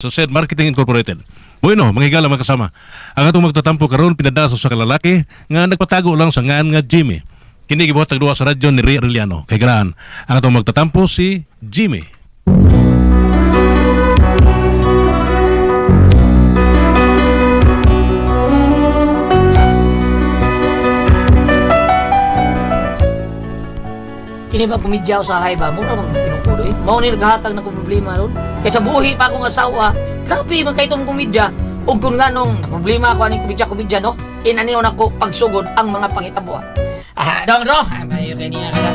Sa said Marketing Incorporated. Bueno, mga higala, mga kasama. Ang atong magtatampo karon pinadala sa lalaki nga nagpatago lang sa ngan nga Jimmy. Kini gibuhat sa duha sa radyo ni Ria Arellano. Kay galaan, ang atong magtatampo si Jimmy. Kini ba kumidya sa hay ba? Mura bang matinuod eh. Mao ni naghatag na ko problema ron. Kaysa buhi pa akong asawa, grabe man kay tong kumidya. Ug kung nganong na problema ako aning kumidya kumidya no, inaniw na ko pagsugod ang mga pangitabo. Ah, dong dong, ah, mayo kay niya ka.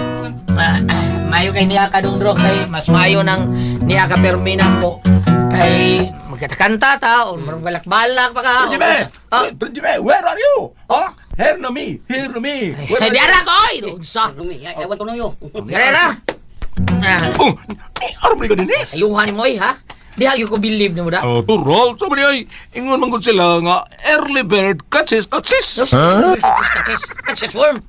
Ah, ah, mayo kay niya ka dong dong kay mas mayo nang niya ka permi na ko kay magkatakanta ta o balak-balak pa ka. Jimmy! Ah, Jimmy, where are you? Oh, here no me, here no me. Where ay, are di you? ara ko oy, unsa? Ewan ko yo. Garera. Ah, Oh, eh, aron ka din eh. sayuhan mo eh ha. Di ha ko believe nimo da. Oh, turol, sabi niya, ay, ingon man gud sila nga early bird catches catches. Huh? Catches, catches worm.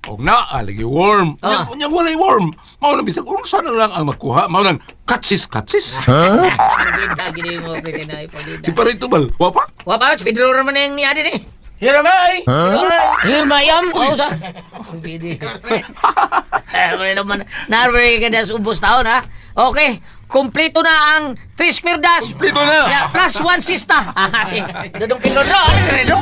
Og na, aligi worm. Ah. Nya walay worm. Mao nang bisag unsa na lang ang makuha, mao nang catches catches. Pwede gini mo, pwede na, pwede Si na. Parito bal, wa pa? Wa pa, si Pedro raman na yung niya din eh. Here am I! Here mayam. Oh, sa. Pwede. Eh, wala naman. Narway ka na sa ubos taon, ha? Okay. Kompleto na ang 3 square dash. Kompleto na. Yeah, plus 1 sista. Ah, si Dodong Pedro. Ano, Pedro?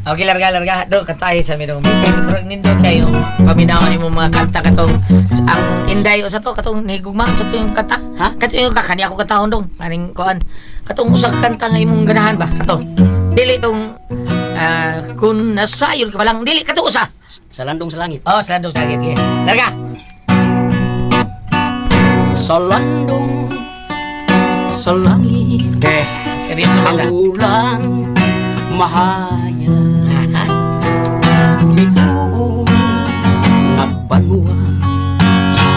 Okay, larga, larga. Do, kantahe sa minong. Murag nindot kayo. Paminawan nimo mga kanta katong ang inday o sa to katong nahigugma sa to yung kanta. Ha? Kato yung kakani ako katahon dong. Maning kuan. Katong usa ka kanta nga imong ganahan ba? Kato. Dili tong ah, kung nasayon ka pa lang dili kato usa. Sa landong sa langit. Oh, sa landong sakit. Okay. Larga. Sa landong sa langit. Okay. Seryoso Ang ka. ulan mahaya. Aha. Bituon nagbanwa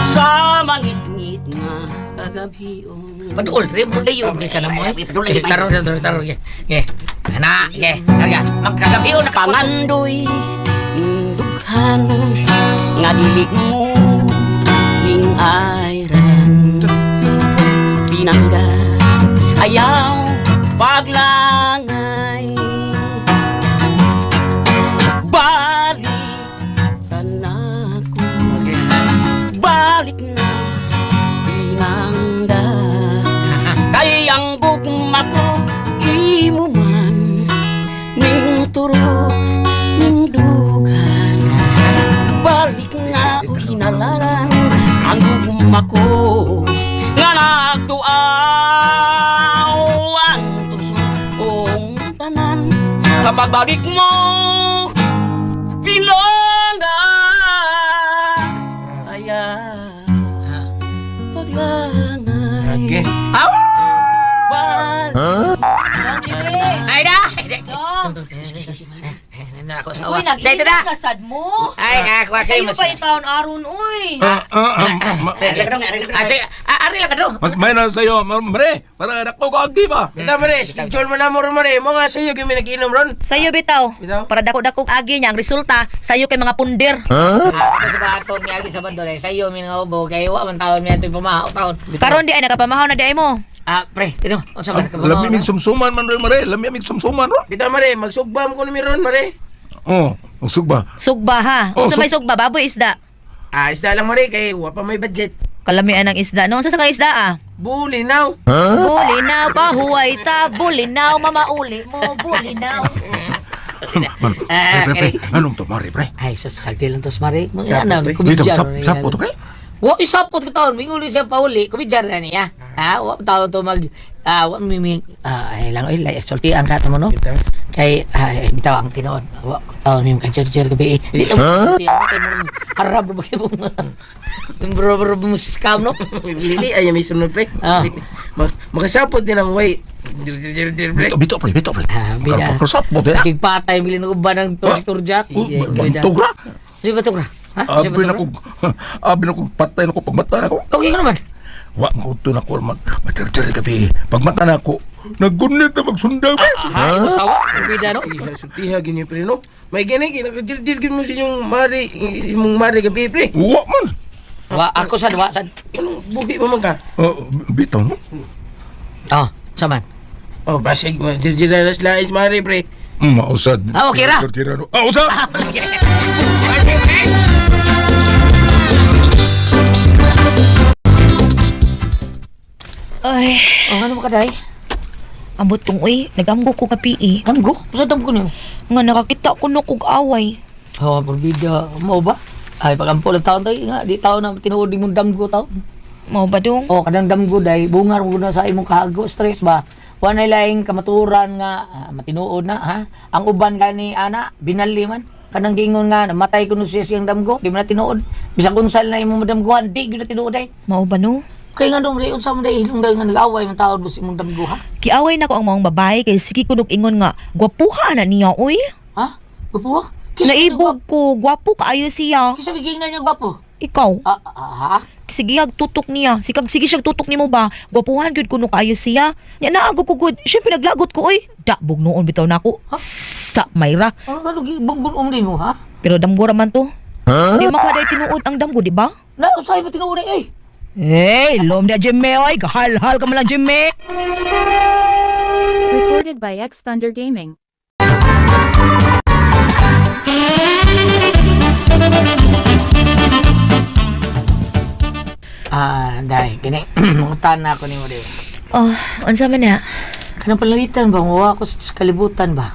sa mangitngit nga kagabion. Padul, rin mo dayon kay kana mo. Eh. Ay, padul, ay, Tarong, tarong, tarong. Okay. Okay. Ana, okay. Larga. Magkagabi na ka. Pangandoy ning dughan nga dili mo ning ayran pinangga ayaw paglangay balik ka na ko balik na pinangga kay ang gugma ko imo man ning turok ning dughan balik na og hinalaran ang gugma ko nga nagtuaw ang tusong tanan kapag balik mo pinangga ayaw paglangay. Okay. Balik. Ay na! Na ako sa Uy, awa. Dito na! nag-inom na sad mo. Ay, ako kayo Sa'yo mas. pa itaon aron, uy. Ah, ah, ah, Ah, sige, ah, ari lang ka do. mas may na sa'yo, mare, para dako ko agi ba? Kita mare, schedule mo na mo ron mare. Mo nga sa'yo, gimi nag-inom ron. Sa'yo bitaw. Bitaw? Para dako-dako agi niya ang resulta, sa'yo kay mga punder. Ah, ako sa bato mi agi sa bandol eh. Sa iyo mi nga ubo kay wa man taon mi atoy pamahaw taon. Karon di ay nakapamahaw na di ay mo. Ah, pre, tino, unsa ba ka Lami mig sumsuman man ron, mare, lami mig sumsuman ron. Kita mare, magsugba mo ko ni ron mare. Oh, ang sugba. Sugba ha. Oh, Unsa may sugba baboy isda. Ah, isda lang mare, kay wa pa may budget. Kalamian ang isda no. Unsa sa kang isda ah? Bulinaw. Bulinaw pahuway ta, bulinaw mamauli mo, bulinaw. Man, Ah, pre, pre, pre, eh. anong to, mare, pre? Ay, sus, sagdi lang tos mare. Mga ana, Dito, kumidjar. sap, sapo to, pre. Wa isapot ko taon, minguli siya pauli, kumidjar na niya. Ha, wa taon to mag ah, wa mi mi ah, ay lang ay lay sultian ka mo no. Kay ay bitaw ang tinuod. Wa ko taon mi ka-jer gabi eh. Dito mo sultian kay mo harap ba kay mo. Bro bro mo scam no. Dili ay may sunod pre. Ah. Makasapot din ang way. Dir dir dir dir pre. Bito, bito, pre, bito, pre. Ah, bida. Makasapot, eh. Kigpatay bilin og uban ng turjak. Oh, bantog ra. Di ba tugra? Ha? Di ba Abi na tugra? ko, abi na ko, patay na ko, pagmata na ko. Okay ka naman. Wa, makuto na ko, mag, matirtir gabi. Pagmata na ko, nagunit na magsundang, pre. Ha, imo sawa. Bida no. Iha sultiha gini pre no. May gani ginakadir dir gid mo sa inyong mare, imong mare gabi pre. Wa man. Wa ako sad wa sad. Anong buhi mo man ka? Oh, bitaw no? Oh, saman. Oh, basig mo. Jirjiranas lais mare pre. Mausad. Ah, okay ra. Jirjirano. Ah, usa! Ay, Oh, ano ba ka day? ambot tong uy, nagamgo ko nga PE. Damgo? Usa damgo niyo? Nga nakakita ko no kog away. Oh, porbida. Mao ba? Ay, pagampo lang taon tayo nga. Di taon na tinuod mong damgo taon. Mao ba dong? Oh, kanang damgo day, bungar mo na sa imong kahago, stress ba? Wa na laing kamaturan nga matinuod na ha. Ang uban gani ana, binali man. Kanang giingon nga namatay kuno siya siyang damgo, di man na tinuod. Bisan kung saan na imong madamguhan, di gyud na tinuod ay. Mao ba no? Kay nga dong unsa man day hilong day nga nag-away man taon mo sa imong damgo ha? Kiaway na ko ang maong babae kay sige ko ingon nga gwapuha na niya uy. Ha? Gwapo ha? Naibog ko, gwapo kaayo siya. Kisa biging na niya gwapo. Ikaw, Ah, ah, ha? sige ag tutok niya. Sikag sige siyag tutok nimo ba? Gwapuhan gyud kuno kaayo siya. Nya naago ko gud. Syempre naglagot ko oy. Dabog noon bitaw nako. Sa Mayra. Ano nga bunggon umli mo ha? Pero damgo ra man to. Di makaday tinuod ang damgo, di ba? Na usay ba tinuod ay? Hey, lom na Jimmy oy, kahalhal ka man lang Jimmy. Recorded by X Thunder Gaming. Ah, day, kini mangutan na ako nimo day. Oh, unsa man na? Kanang panalitan ba mo ako sa kalibutan ba?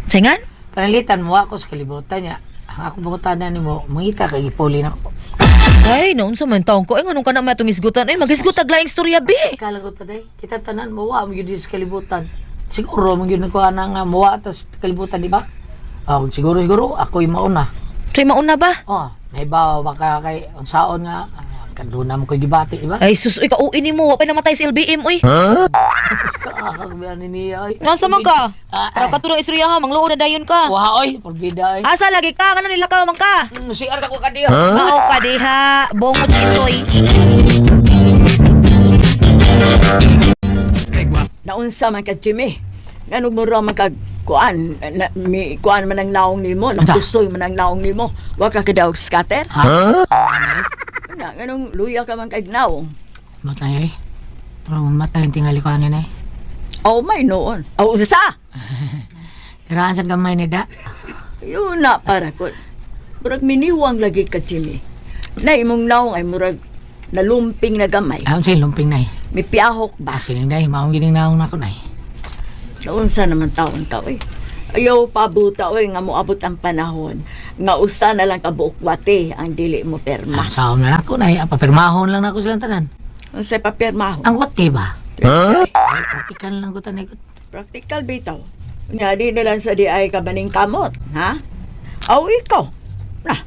Sayngan? Panalitan mo ako sa kalibutan niya. Ang ako bangutana nimo, mangita kay gipuli nako. Ay, naunsa man taong ko. Ay, nganong ka na may atong isgutan? Ay, magisgut tag laing istorya, bi. Kala ko taday, kita tanan mo wa gyud sa kalibutan. Siguro mo gyud ko ana nga muwa ta sa kalibutan di ba? Oh, siguro siguro ako yung mauna. Tay mauna ba? Oh, naibaw baka kay unsaon nga kaduna mo koy gibati di ba? Ay, sus, uy, kauin nimo. Wa pa namatay si LBM, uy. Kakagbihan ni niya oy. Nasa man ka? Ah, Para katulong istorya ha, mangluo na dayon ka. Wa oy, porbida oy. Asa lagi ka? Ngano nilakaw man ka? CR sa ko kadiyo. Mao ka diha, bongot itoy. Naunsa man ka Jimmy. Nganong mura man ka kuan na, mi, kuan man ang naong nimo, nakusoy man ang naong nimo. Wa ka kadaog scatter? Ha? Na nganong luya ka man kay naong. Matay oy. Pero matay ang tingali ko ani nay. Oh may noon. Aw unsa? Tiraan sa gamay ni da. Yun na para ko. Murag miniwang lagi ka Jimmy. Na imong naong ay murag nalumping na gamay. Ahon sa lumping nay. May piyahok ba? Basiling day, maong gining naong nako nay. Naunsa naman taon ka oy. Ayaw pabuta oy nga moabot ang panahon nga usa na lang kabuok wate ang dili mo perma. Ah, saom na nako nay, papirmahon lang nako silang tanan. Unsay papirmaho? Ang wate ba? Huh? Ay, praktikal lang ko tanay ko. Practical bitaw. Nya di na lang sa di ay kabaning kamot, ha? Aw ikaw. Na.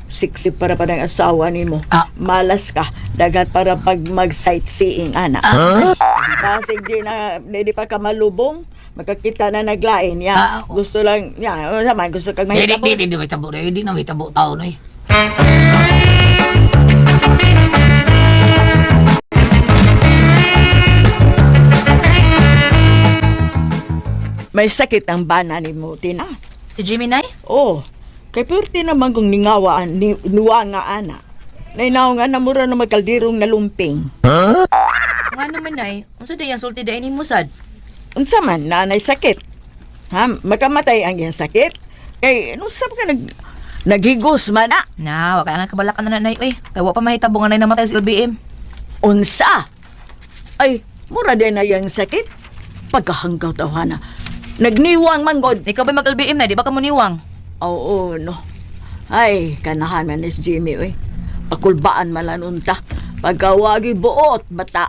Siksi para pa ng asawa nimo. Ah. Malas ka. Dagat para pag mag-sightseeing, ana. Ah. Basig di na, di, di pa ka malubong. Makakita na naglain. Ya. Ah, oh. Gusto lang, ya, ano naman, gusto kang Di di mahitabo. di di di may tabo di di na may tabo taon oy. May sakit ang bana ni mo, Tina. Si Jimmy nay? Oh, kay purti naman kung ningawaan, ni, nuwa nga ana. Nainaw nga na mura na magkaldirong nalumping. Nga naman nay, unsa day ang sulti day nimo sad? Unsa man nanay sakit. Ha, makamatay ang iyang sakit. Kay unsa pa ka naghigos man ah. Na, wa kay nga kabalakan na nay oy. Kay wa pa mahitabo nga nay namatay si LBM. Unsa? Ay, mura din na iyang sakit. Pagkahanggaw tawhana. Nagniwang manggod. Ikaw ba mag LBM na, di ba ka muniwang? Oo, no. Ay, kanahan man ni si Jimmy, oy. Pakulbaan man lang unta. Pagkawagi buot, bata.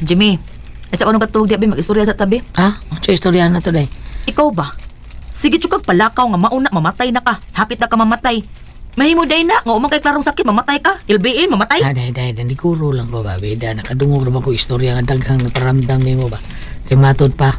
Jimmy, asa ko nung katuog di abi mag-istorya sa tabi. Ha? Unsa istorya na to day? Ikaw ba? Sige tsukag palakaw nga mauna mamatay na ka. Hapit na ka mamatay. Mahimo day na nga umang kay klarong sakit mamatay ka. LBM mamatay. Ah, day day, naniguro lang ko ba bida nakadungog ra ba ko istorya nga daghang naparamdam nimo ba. Kay matod pa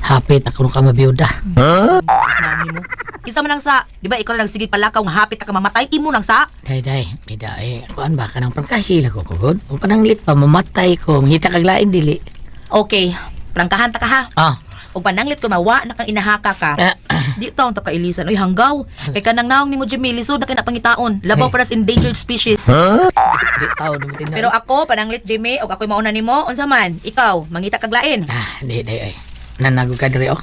hapit ako ka mabiyuda. Nami mo. Kinsa man ang sa, di ba ikaw na nagsigig palakaw nga hapit na ka mamatay imo nang sa. Day day, bida eh kuan ba kanang prangkahil ako kugod. O pananglit pa mamatay ko, mangita kag lain dili. Okay, prangkahan ta ka ha. Ah. Og pananglit ko mawa na kang inahaka ka. Ah. Di taon ta kailisan. Uy, hanggaw. Kay kanang naong nimo Jimmy, lisod na kay na pangitaon. Labaw para sa endangered species. Di taon dumitin na. Pero ako pananglit Jimmy og ako'y mauna nimo, unsa man? Ikaw, mangita kag lain. Ah, di, di, ay. Nanago ka diri, oh.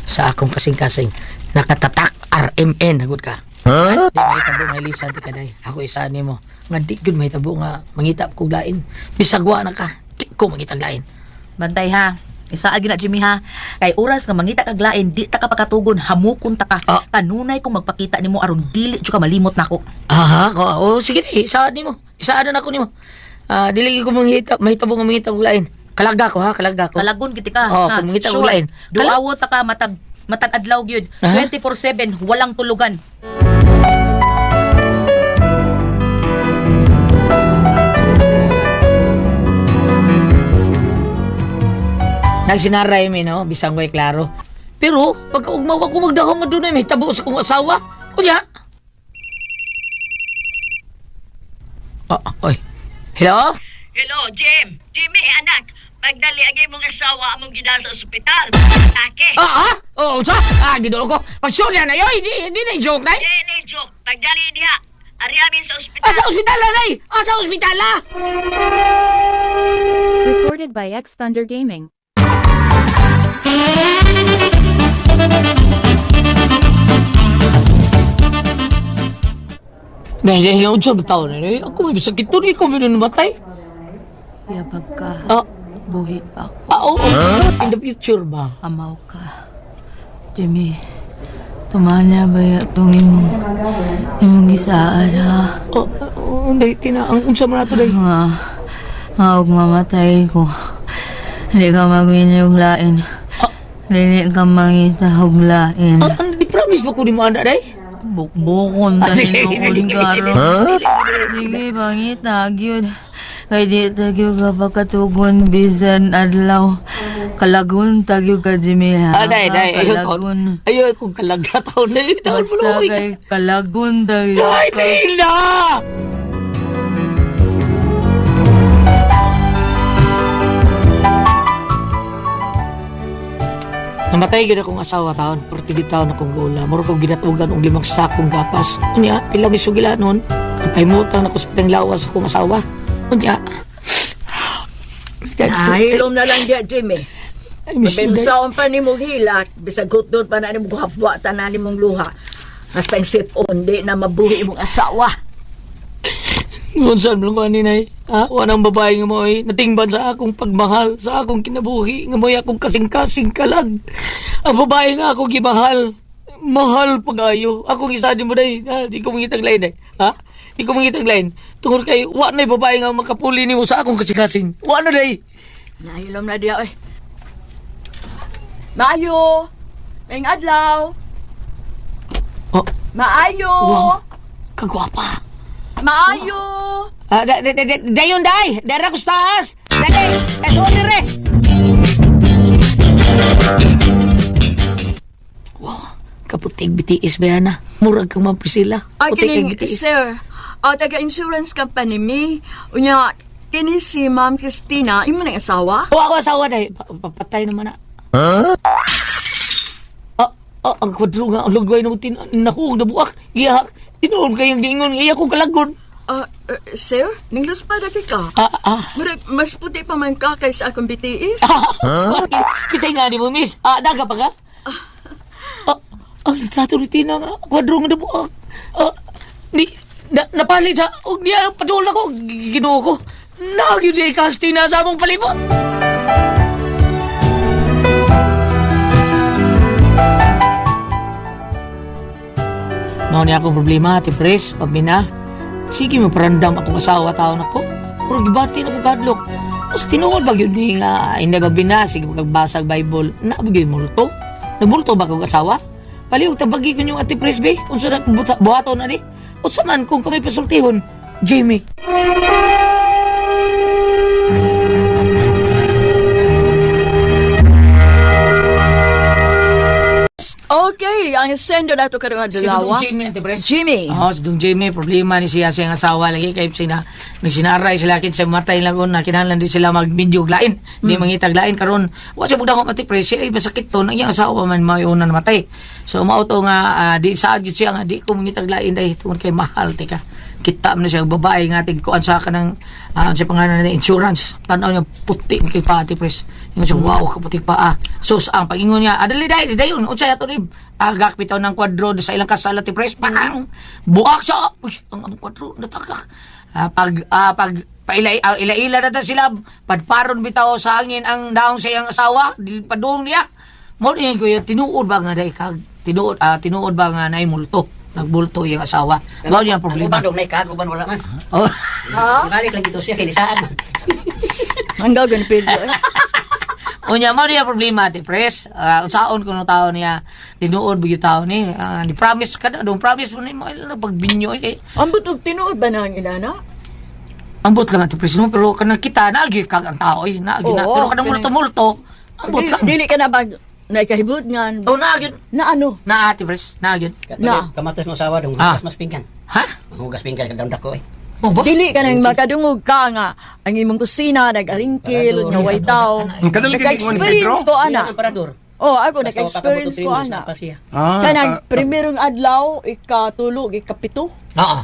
Sa akong kasing-kasing, nakatatak RMN, nagod ka. Huh? Di mahitabo nga ilisan ti kaday. Ako isa nimo. Nga di gud mahitabo nga mangita kog lain. Bisag wa na ka, di ko mangita lain. Bantay ha. Isaad gyud na Jimmy ha. Kay oras nga mangita kag lain, di ta ka pakatugon, hamukon ta ka. Ah. Kanunay kong magpakita nimo aron dili jud ka malimot nako. Aha, ko, oh, sige di, isaad nimo. Isaad na ako nimo. Ah, dili gyud ko mangita, mahitabo nga mangita kog lain. Kalaga ko ha, kalaga ko. Kalagon gid ka. Oh, ha? kung mangita kog lain. Duawo ta ka matag matag adlaw gyud. Aha. 24/7 walang tulugan. Nagsinaray mi no, bisang way klaro. Pero pagka ugma wa ko magdahom nga dunay mahitabo sa kong asawa. Unya. Oh, oy. Hello? Hello, Jim. Jimmy, anak. Pagdali ang imong asawa among gidala sa ospital. Atake. Ah, ah? Oh, unsa? Ah, Ginoo ko. Pagsulya na yoy, di di na joke nay. Jenny, joke. Pagdali diha. Ari amin sa ospital. Ah, sa ospital na nay. Ah, sa ospital na. Recorded by X Thunder Gaming. Nay, nay, unsa ba taon na? Ako may sakit to, ikaw may namatay. Yabag ka, Ah, buhi pa ako, ah, oo. In the future ba? amaw ka. Jimmy, tumana ba itong imong, imong gisaan ha? Oh, oh, nay, tina, ang unsa man ato day? Nga, nga og mamatay ko. Hindi ka magwinyog lain. Dili ka mangita og lain. Ah, ano, di promise ba ko di mo ana day? Bukbukon Ah, sige, tanin karon. Sige, pangita, gyud. Kay di tagyo ka pakatugon bisan adlaw. Kalagun tagyo ka, Jimmy, ha? Ah, day, day. Ayaw ko. Kalagun. Ayaw kong kalaga taon na yun. Taon mo Basta na, uy. kay kalagun tagyo Ay, ka. Tina! Namatay gyud akong asawa taon, 40 taon akong gula. Mura kong ginatugan og limang sakong gapas. Unya, pila mi sugila noon. Nagpahimutan ako sa pitang lawas akong asawa. Unya. Ay, ilom na lang diya, Jimmy. Ay, miss you, Day. Mabimsaon pa ni mong hilak, bisag hutdon pa na ni mong hapwa, tanan ni mong luha. Hasta ang sip-on, di na mabuhi imong asawa. Unsan mo ani nay? Ha? Wanang babae nga mo'y natingban sa akong pagmahal, sa akong kinabuhi, nga mo'y akong kasing-kasing kalag. Ang babae nga akong gimahal. Mahal pag-ayo. Akong isa di mo day. Ha? Di ko mangitag lain day. Ha? Di ko mangitag lain. Tungod kay wa na'y babae nga makapuli nimo sa akong kasing-kasing. Wa na day. Nahilom na diya, oy. Maayo! Maayong adlaw! Oh, Maayo! wow. Kagwapa. Maayo! Ah, da, da, da, da, dayon day. Dara ko sa taas. Dali. Eh, sorry re. Wow. Kaputig BTS ba yan na? Murag kang Ma'am Priscilla. Ay, Putik ang kining, BTS. sir, taga insurance company mi. Unya, kini si Ma'am Christina, imo nang asawa? Oh, ako asawa day. Papatay naman na. Huh? Ah, ah, ang kwadro nga, ang lugway na mo, nahuog na buak. Giyahak. Tinuod kayong giingon, iya kong kalagon. Ah, sir, ninglos pa dagi ka. Ah, ah. Murag, mas puti pa man ka kaysa akong BTS. Huh? Kisay nga ni mo, miss. Ah, daga pa ka? Ah, ang litrato ni Tina nga, kwadro nga nabuak. Ah, ni, na, napalit sa, og niya, padul ako, ginoo ko. Nagyod niya ikas Tina sa among palibot. Mao niya akong problema, Ate Pres, pabina. Sige mo parandam akong asawa taon ako. Pero gibati na ko kadlok. O sa tinuod ba yun ni nga hindi ba bina, sige magbasag Bible, na ba gyud multo? Nabulto ba kong asawa? Palihog tabagi ko yung Ate Pres, be. Unsa na buhaton na ni? Unsa man kung kami pasultihon, Jamie. Okay. Okay, ang sender nato karong Si Dong adlaw. Jimmy, Ate Pres. Jimmy. Oo, si Dong Jimmy, problema ni siya sa iyang asawa lagi kay sina nagsinaray sila kin sa matay lang na kinahanglan di sila magmidyo lain. Di mangitag lain karon. Wa siya bugdang Ate Pres, siya ay masakit to nang iyang asawa man mayo na namatay. So mao to nga di saad gyud siya nga di ko mangitag lain dahil tungod kay mahal tika. Kita man na siya babae nga tig kuan sa kanang sa pangalan na insurance. Tan-aw niya puti man kay pa Ate Pres. Ingon siya, wow, kaputi pa ah. So ang pag-ingon niya, adali dai dayon unsay ato ni agak bitaw ng kwadro sa ilang kasal Ate Pres. Pang buak siya. Uy, ang among kwadro natakak. Pag paila ila-ila na ta sila padparon bitaw sa hangin ang daong sa iyang asawa dili padung niya. Mo ni kuya tinuod ba nga dai kag tinuod tinuod ba nga naay multo nagbulto iyang asawa. Mao niya ang problema. Uban dong nay kag uban wala man. Oh. Balik lang dito siya kay saan. Ang gagawin Pedro. Eh. Unya mo niya problema Ate Pres. Unsaon kuno tao niya tinuod ba gyud tao ni. Ni promise ka na dong promise mo ni mo na pagbinyo eh, kay Ambot og tinuod ba na ang inana? ambot lang Ate Pres no pero kanang kita naagi kag ang tao eh naagi na Oo, pero kanang kanang- multo-multo ambot Dili, lang. dili ka na ba nakahibot nga Oh naagi na ano? na Ate Pres naagi. Na. Kamatos mo asawa dong Ah. hugas mas pinggan. Ha? Hugas pinggan kadam dako eh. Mo ba? Dili ka nang makadungog ka nga ang imong kusina nag-aringkil nga way tao. Ang kadali kay ingon ni Pedro. Naka-experience ko ana. Ang parador. Oh, ako Basta naka-experience ko wakabuto ana. pa siya. Kanang primerong adlaw ikatulog ikapito. Oo.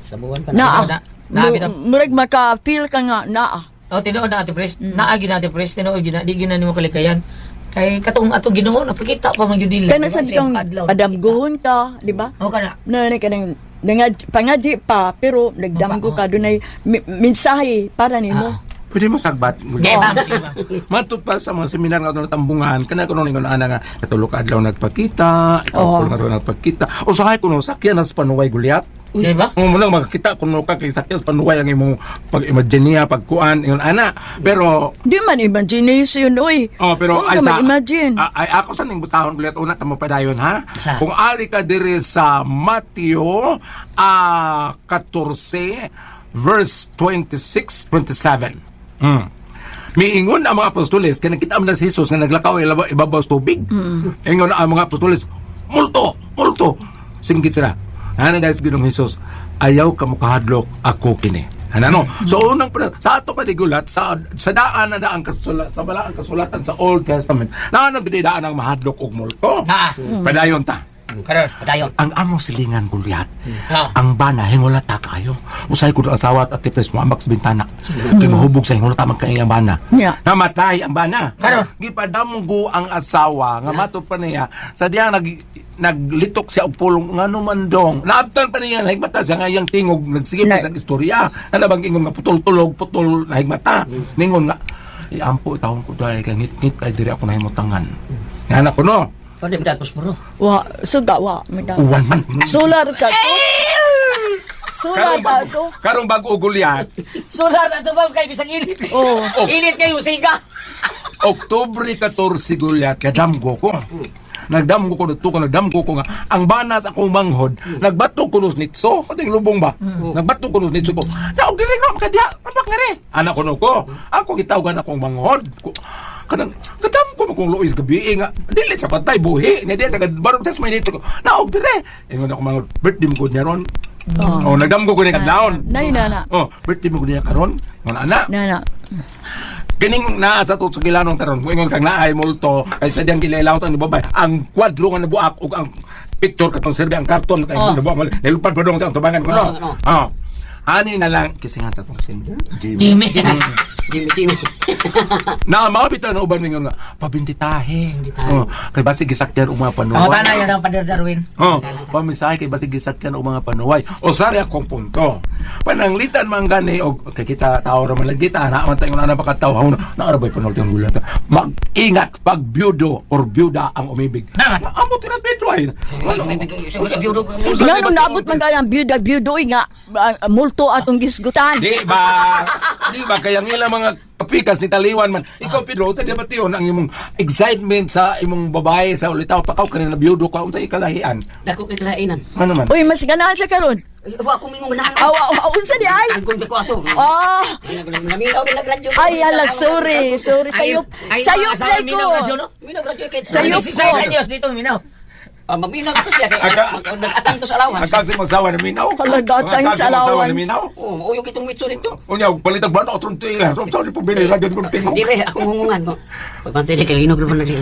Sa buwan pa. Naa. Na- naa, bitaw. Murag maka-feel ka nga naa. Oh, tinuod na Ate Pres. Naagi na Ate Pres, tinuod gyud na di gyud na nimo kalikayan. Kay katong atong Ginoo napakita pa man gyud nila. Kana Diba? sa Sa iyang bitong adlaw, padamgohon ka, di ba? Oh kana. Na na kanang pangadji pa pero nagdamgo ka dunay mensahe para nimo. Pwede mo sagbat. Gay ba? Sige ba? Matod pa sa mga seminar nga ato natambungan, kana kuno ningon ana nga katulo ka adlaw nagpakita, ikaw nga adlaw nagpakita. Usahay kuno sakyan as panuway gulyat. Di ba? Mo mo lang makakita kuno ka kay sakyan sa panuway ang imong pag-imagine niya, pagkuan ingon ana. Pero Di man imagination oy. Oh, pero Huwag ka ma-imagine. ay ako sa ning basahon gulyat una tamo padayon ha. Basa. Kung ali ka diri sa Mateo 14 verse 26 27. Miingon ang mga apostoles kay nakita man na si Jesus nga naglakaw ibabaw sa tubig. Ingon ang mga apostoles, multo, multo. Singgit sila. Ana dahil sa Ginoong Jesus, ayaw ka mukahadlok ako kini. Ana no. So unang sa ato pa di gulat sa daan na daan kasulat sa balaang kasulatan sa Old Testament. Naa na gid daan ang mahadlok og multo. Naa. Padayon ta. Karon. Padayon. Ang among silingan gulyat. Ah. Ang bana hingulata kaayo. Usay ko asawa at tipres mo ambak sa bintana. Kay mahubog sa hingulata man kay ang bana. Yeah. Namatay ang bana. Karon. Gipadamgo ang asawa nga matod pa niya sa diyang naglitok siya og pulong ngano man dong. Naabtan pa niya nahigmata siya nga iyang tingog nagsige pa Na- sa istorya. Ano bang ingon nga putol tulog putol nahigmata. Ningon nga iampo taon ko dahil kay ngit-ngit kay diri ako nahimutangan. Nga ko no. Pwede mo tapos puro. Wa suga wa. Mada. Uwan man. Solar ka to. Solar Karong ka bago, to. karong bago og gulyat, Sular na to ba kay bisag init. Oh. Init kayo siga. Oktubre 14 gulyat, kadamgo ko. Nagdamgo ko dito ko, nagdamgo ko nga. Ang banas akong manghod, nagbato ko nos nitso. Kating lubong ba? Nagbato ko nos nitso ko. Naog diri ko kadya, ambak nga ri. Anak ko no ko. Ako gitawagan akong manghod. Ko, kanang kadamgo mo kong luis gabi eh, nga dili sa patay buhi ni di taga barog sa may nitso ko. Naog dire. Ingon ako manghod, birthday mo ko niya ron. Oh, nagdamgo ko ni kadlawon. Nay na na. Oh, birthday mo ko niya karon. Ngon ana. Na na. Kining naa sa to sa gilanong karon kung ingon kang naay multo kay sa diyang gilailaw ni babay ang kwadro nga nabuak ug ang picture katong serbi ang karton kay oh. nabuak nilupad pa dong sa tubangan ko no. Oh, Oh. Ani na lang kisingan sa tong sender. Jimmy. Jimmy Jimmy. Na mao bitaw na uban ningon nga pabintitahe. Oh, kay basi gisakyan og mga panuway. Ako tanan yan ang Father Darwin. Oh, pamisahe kay basi gisakyan og mga panuway. O sari akong punto. Pananglitan man gani og kay kita tao ra man lang kita na man tayo na baka tao na naara bay panulti ang gulat. Mag-ingat pag byudo or byuda ang umibig. Naman. Amo tinat Pedro ay. Ngano naabot man kaya ang byuda byudoy nga multo atong gisgutan. Di ba? Di ba kaya ang ilang mga kapikas ni Taliwan man. Ikaw Pedro, sa di ba tiyon ang imong excitement sa imong babae sa ulitaw pakaw kanina byudo ka unsa ikalahian. Dako kay kalainan. Ano man? Uy, mas ganahan siya karon. Wa ko mingong ganahan. Aw, aw, aw, unsa di ay? Angkon ko ato. Ah, Naminaw din nagradyo. ay hala, sorry, sorry. Sayop, sayop Asawa lay minaw ko. radyo no? Minaw radyo kay Sayop Si ko. Sai Diyos dito minaw. Ah, maminaw ko siya kay nag-atang to sa allowance. Ang kag sa masawa na minaw. Hala, gatang Ang kag sa sa masawa allowance. na minaw. Oh, uyong kitong mitso dito. Unya, palitag ba ako tron tila. Sorry po bili radyo kong tingog. Dire akong hungungan mo. Pagbantay di kay linog ra na dili.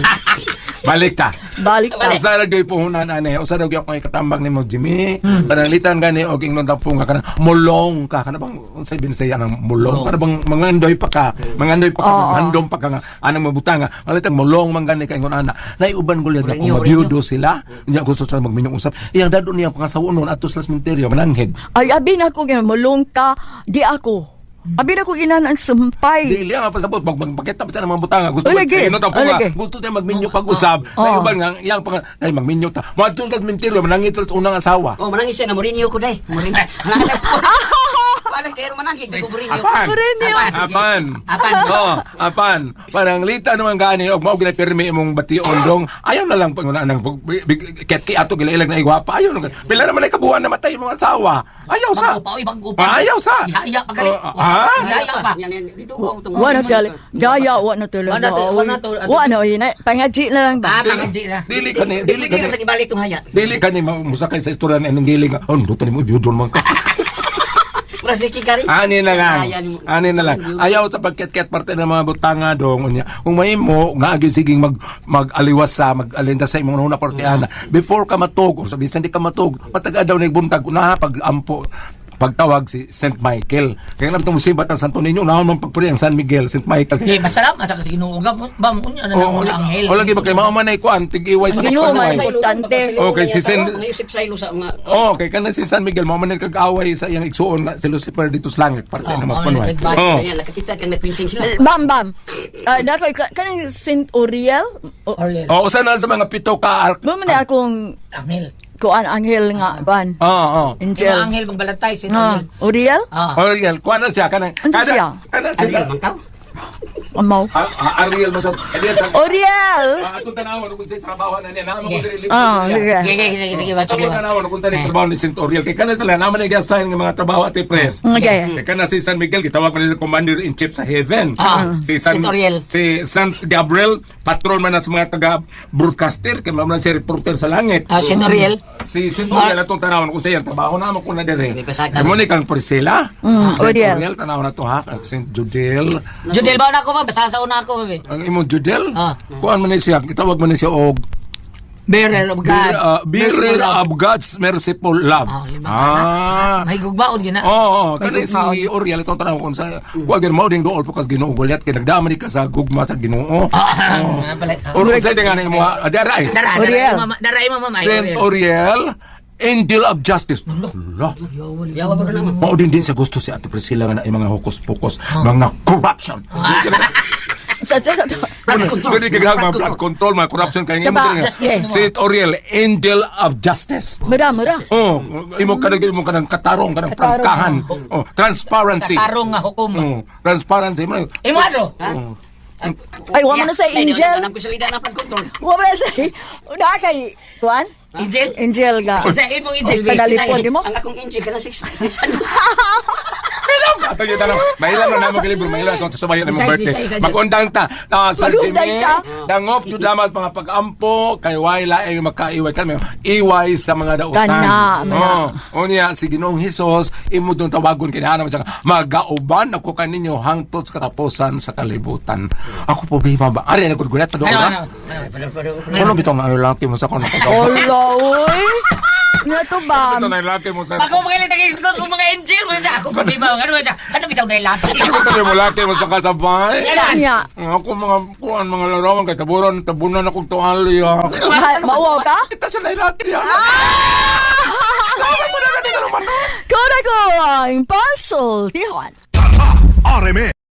Balik ta. Balik ta. Usa ra gyud puhunan ane, usa ra gyud akong ikatambang nimo Jimmy. Pananglitan gani og ingnon ta nga kana mulong ka kana bang unsay binsaya nang mulong kana bang mangandoy pa ka, mangandoy pa ka, handom pa ka nga anang mabutanga. Malitang mulong man gani ka ingon ana. Naiuban gud nga kung Mourinho, mabiyudo sila, unya gusto sila magminyong usap. Iyang dado niya pangasawonon ato sa sementeryo mananghid. Ay, abi na ko nga, mulong ka, di ako. Abi na ko ginan ang sumpay. Dili ang pasabot mag magpakita pa siya ng mga butanga. Gusto Ay, lagi. mag ta Ay, lagi. gusto tayo magminyo pag-usap. Naiuban nga iyang pang ay magminyo ta. Moadto sa sementeryo manangit sa unang asawa. Oh, manangis siya na Mourinho ko day. Mourinho. Wala kayo manangis di ko Mourinho. Apan. Mourinho. Apan. Apan. Oh, apan. Parang lita naman gani og mao ginapirmi imong bation dong. Ayaw na lang panguna nang ket ki ato gilailag na igwapa. Ayaw na. Pila naman ay kabuhan na matay imong asawa. Ayaw sa. Bago pa, oy, bago pa. Ah, ayaw sa. Ihaya pa gali. Oh, ha? Ihaya pa. Wa na siya. Gaya, wa na tuloy. Wa na to- wa na to- Wa na, oy, na. Pangaji na lang Ah, ba? pangadji na. Dili ka ni, dili ka ni. Dili ibalik tong haya. Dili ka ni musakay sa istorya ni anong giling. Oh, duto nimo ibiyudon man ka. Mura si Kikari. Ani na lang. Haya ni mo. Ani na lang. Ayaw sa pagket-ket parte ng mga butanga dong unya. Kung mahimo nga agi siging mag mag-aliwas sa mag-alinda sa imong una parte ana. Before ka matug or sa bisan di ka matug, matag daw ni buntag unaha pag ampo pagtawag si Saint Michael. Kaya naman itong musibat ang Santo Niño, unahon man pagpuri ang San Miguel, Saint Michael. Di, masalamat sa kasi Ginoo ga ba mo unya na Oo, ang anghel. O lagi ba kay mao man ay kuan tig-iway sa Ang Ginoo man kapatid. sa importante. Okay, si Sen- Naisip sa ilo sa mga Oh, kay kana si San Miguel mao man ay kag-away sa iyang igsuon na si Lucifer dito sa langit parte Oh, na mao man magpanway. ay Oh. Kaya nakakita kang nagpinsing sila. Bam, bam. Ah, dapat kanang Saint Uriel? Ariel. Oh, usa na sa mga pito ka Mo man na akong Anghel. kuan anghel nga kuan. Oo, oo. Yung Angel. anghel magbalantay si Ah, Anghel. Uriel? Ah. Ariel, kuha na siya kanang Ano siya? Kana siya. Ariel man Amaw. Ariel mo sa Ariel sa Uriel. Atong tanawon kung sa trabaho na niya naman ko diri. Ah, sige. Sige, sige, sige, sige, ba, sige. Atong ba. tanawon kung tani trabaho ni Saint Oriel kay kana sila naman ay assign ng mga trabaho at press. Okay. Kay kana si San Miguel gitawag man nila commander in chief sa heaven. Ah, Si San Saint Oriel. Si San Gabriel patron man na sa mga taga broadcaster kay man na siya reporter sa langit. Ah, Saint Oriel. Si Saint Oriel atong tanawon kung sa iyang trabaho na mo kuna diri. May pasaka. Kay mo ni kang Priscilla. Saint Oriel. Oriel tanawon na to ha, ang Saint Judel. Judel ba na ako ba? Basta sa una ako ba? Ang imong Judel, Ah. kuan man ni siya, gitawag man ni siya og Bearer of God. Bearer of God's merciful love. Ah, lima Ah. May gugmaon gina. Oo, oh, kani si Oriel ito tanaw kung sa kuan gyud mao ding duol po kas Ginoo Goliath kay nagdama ni ka sa gugma sa Ginoo. Ah, pala. Ah. Or unsay nga ni imo dara ay. Dara, dara, Oriel. mama, dara, mama, mama. Saint Oriel, Angel of Justice. Hala. Yawa ko na naman. Mao din din sa gusto si Ate Priscilla nga na mga hokus-pokus, mga corruption. Sa. Blood control. Pwede kay mga blood control, mga corruption kay imo Diba? din. Justice. Saint Oriel, Angel of Justice. Mura, mura. Oh, imo ka imo ka ng katarong kanang Katarong. prangkahan. Oh, transparency. Katarong nga hukom. Oh, transparency man. Imo ano? Ay, wa man na sa angel. Alam ko sa lida na blood control. Wa man na sa Una kay kuan? Angel? Angel ga. Sa imong angel. Oh, Padalipon nimo. Ang akong angel kana six six ano. Ato gyud tanong. Mailan na namo kalibro, mailan atong subayon imong Besides, birthday. besides, besides. Magundang ta. Ah, Sir Magundang Jimmy, ta. dangop jud lamas mga pag-ampo kay way laing makaiway kami. Iway sa mga dautan. Kana, mana. Oh, unya si Ginoong Hesus imo dong tawagon kinahanglan siya magauban ako kaninyo hangtod sa katapusan sa kalibutan. Ako problema ba? Ari na gulat pa doon. Ano, ha? ano? Ano bitong ang lalaki mo sa kono? Olo, uy. Nga to ba? Ito na lalaki mo sa Ako mga ilitag ko mga angel mo siya. Ako problema. Ano ba siya? Ano bitaw na ilapit? Ito na mo lalaki mo sa kasabay. Nya. Ako mga kuan mga larawan kay taburan tabunan akong tuwalya. Mauwaw ka? Kita siya na lalaki niya. Sama mo na natin naman. Kora ko ang puzzle. Tihan. RMN.